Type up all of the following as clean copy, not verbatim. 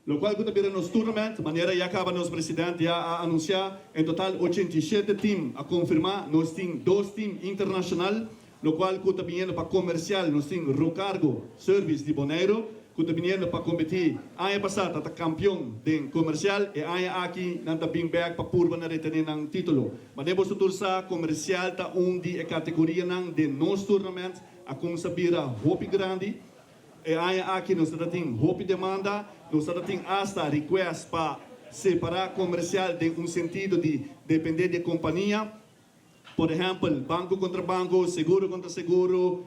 Locual cu ta bira nos tournament, manera ya caba nos president ya a anuncia, en total 87 team a confirma, nos tin dos team internacional, locual cu ta biniendo pa comercial, nos tin Rocargo Service di Boneiro, cu ta biniendo pa competi, aña pasa ta campeon den comercial, e aña aki nan ta bin back pa purba na retene nan titulo. Manera boso tur sa, comercial ta un di e categorianan den nos tournament, a cuminsa bira hopi grandi. E aña aki nos ta tin hopi demanda, nos ta tin hasta request pa separa comercial den un sentido di depende di compania. Por ehempel, banco contra banco, seguro contra seguro,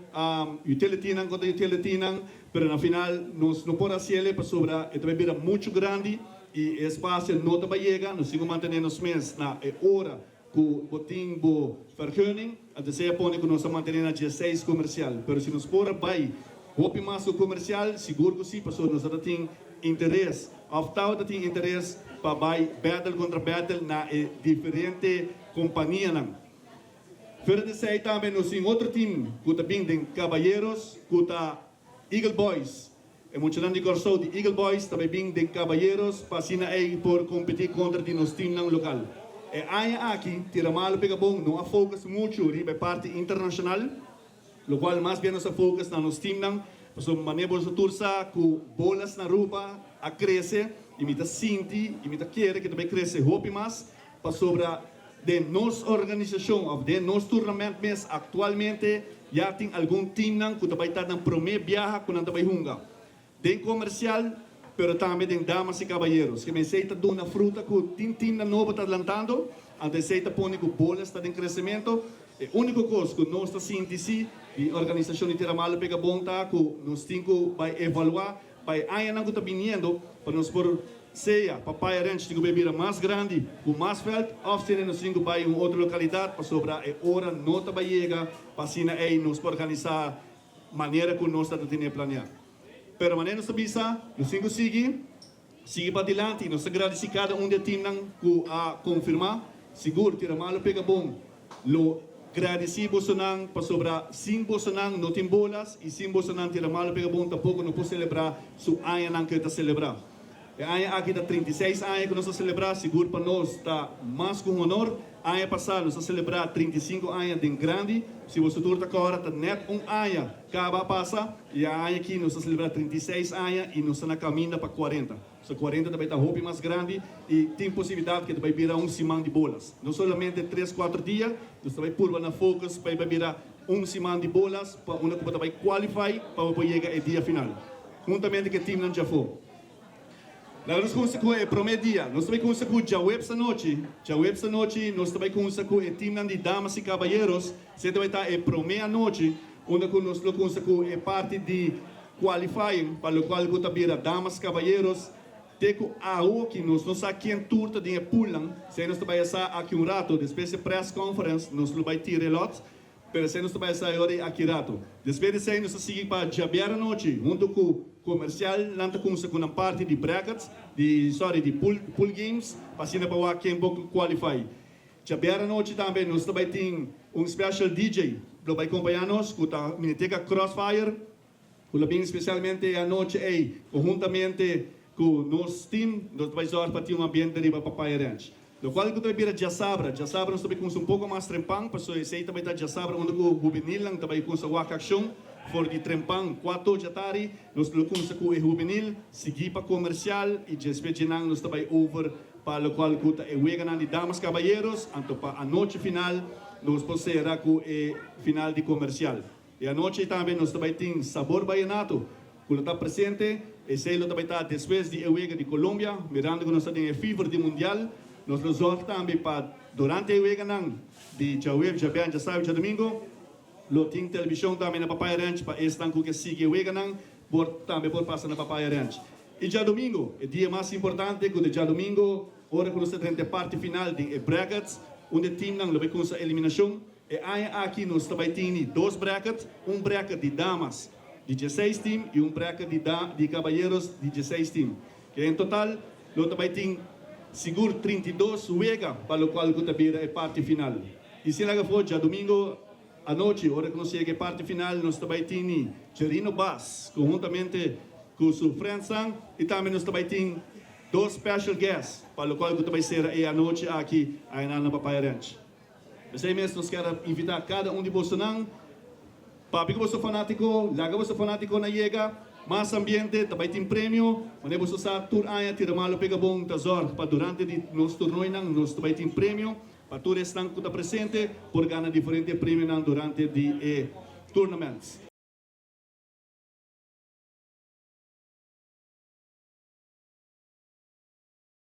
utility nan contra utility nan, pero na final nos no por haci'e pasobra e ta bira mucho grandi y e espacio no ta yega, nos tin cu mantene nos mes na e ora cu bo tin bo vergunning, anto esey a pone cu nos ta mantene na 16 comercial. Pero si nos por bay hopi mas cu comercial, sigur cu si, pasobra nos ta tin interes, of ta tin interes pa bay battle contra battle na e diferente compania nan. Fuera di esey tambe nos tin otro team cu ta bin den Caballeros, cu ta Eagle Boys. E muchanan di Corsou di Eagle Boys tambe bin den Caballeros pa asina ey por competi contra di nos team nan local. E aña aki, Tira Malo Pega Bon no a focus mucho riba e parti internacional, lo cual mas bien nos a focus na nos team nan, pasobra manera boso tur sa cu bolas na Aruba a crece y mi ta sinti y mi ta kere cu tambe crece hopi mas pasobra den nos organisacion of den nos tournament mes actualmente ya tin algun team nan cu ta bay ta nan prome biaha cu nan ta bay hunga den comercial, pero tambe den damas y caballeros. Kiermen esey ta duna fruta cu tin team nan nobo ta lantando, anto esey ta pone cu bolas ta den crecemento. E unico cos cu nos ta sinti si di organisacion di Tira Malo Pega Bon ta cu nos tin cu bay evalua pa e añanan cu ta biniendo pa nos por sea Papaya Ranch tin cu bay bira mas grandi cu mas veld of si nos tin cu bay un otro localidad pasobra e ora no ta bay yega pa asina ey nos por organisa manera cu nos ta tene planea. Pero manera nos ta bisa, nos tin cu sigui, sigui pa dilanti. Nos ta agradeci cada un di e teamnan cu a confirma. Sigur, Tira Malo Pega Bon lo agradeci bosonan pasobra sin bosonan no tin bolas y sin bosonan Tira Malo Pega Bon tampoco no por celebra su añanan cu e ta celebra. E aña aki ta 36 aña cu nos ta celebra, sigur pa nos ta mas cu un honor. Aña pasa nos a celebra 35 aña den grandi, si boso tur ta corda ta net un aña caba a pasa y e aña aki nos ta celebra 36 aña y nos ta na caminda pa 40. So 40 tambe ta hopi mas grandi y tin posibilidad cu ta bay bira un siman di bolas. No solamente 3, 4 dia, nos ta bay purba na focus pa bay bira un siman di bolas pa unda cu bo ta bay qualify pa bo por yega e dia final. Huntamente cu e teamnan djafo. Laga nos cuminsa cu e prome dia. Nos ta bay cuminsa cu djaweps anochi. Djaweps anochi nos ta bay cuminsa cu e teamnan di damas y caballeros. Esey ta bay ta e prome anochi unda cu nos lo cuminsa cu e parti di qualifying pa locual cu ta bira damas caballeros. Te cu awoki nos no sa ken tur ta den e poolnan. Esey nos ta bay a sa aki un rato. Despues e press conference nos lo bay tira e lot. Pero esey nos ta bay a sa e ora y aki rato. Despues di esey nos ta sigui pa djabier anochi hunto cu comercial nan ta cuminsa cu nan parti di brackets, di sorry di pool, pool games pa asina pa wak ken por qualify. Djabier anochi tambe nos ta bay tin un special DJ lo bay compaña nos cu ta Miniteca Crossfire cu lo bin specialmente e anochi ey conhuntamente cu nos team nos ta bay zorg pa tin un ambiente riba Papaya Ranch. Locual cu ta bay bira djasabra, djasabra nos ta bay cuminsa un poco mas trempan pasobra esey ta bay ta djasabra unda cu hubenilnan ta bay cuminsa wak accion for di trempan cuato djatari nos lo cuminsa cu e hubenil sigui pa comercial y despues djenan nos ta bay over pa locual cu ta e weganan di damas caballeros anto pa anochi final nos por cera cu e final di comercial. E anochi tambe nos ta bay tin Sabor Vallenato cu lo ta presente, esey lo ta bay ta despues di e wega di Colombia, mirando cu nos ta den e fever di mundial, nos lo zorg tambe pa durante e weganan di djaweps, djabièrnè, djasabi, djadomingo lo tin television tambe na Papaya Ranch pa esnan cu ke sigui e weganan por tambe por pasa na Papaya Ranch. Y djadomingo, e dia mas importante cu ta djadomingo ora cu nos ta drenta e parti final den e brackets unda e teamnan lo bay cuminsa eliminacion. E aña aki nos ta bay tini dos bracket, un bracket di damas di 16 team y un bracket di da di caballeros di 16 team. Cu en total lo ta bay tin sigur 32 wega pa locual cu ta bira e parti final. Y sin laga afo djadomingo anochi ora cu nos yega e parti final nos ta bay tini Jerino Bass conhuntamente. Cu su friends y tambe nos tambe tin dos special guests, pa locual cu tambe ta e anochi aki na Papaya Ranch. Pesey mes nos kier invita cada un di boso, papia cu boso fanatico, laga boso fanatico nan yega, mas ambiente, tambe tin premio, mas boso sa tur aña Tira Malo Pega Bon ta zorg pa durante di nos torneo nos tambe tin premio, pa tur esnan cu ta presente por gana diferente premio durante di tournaments.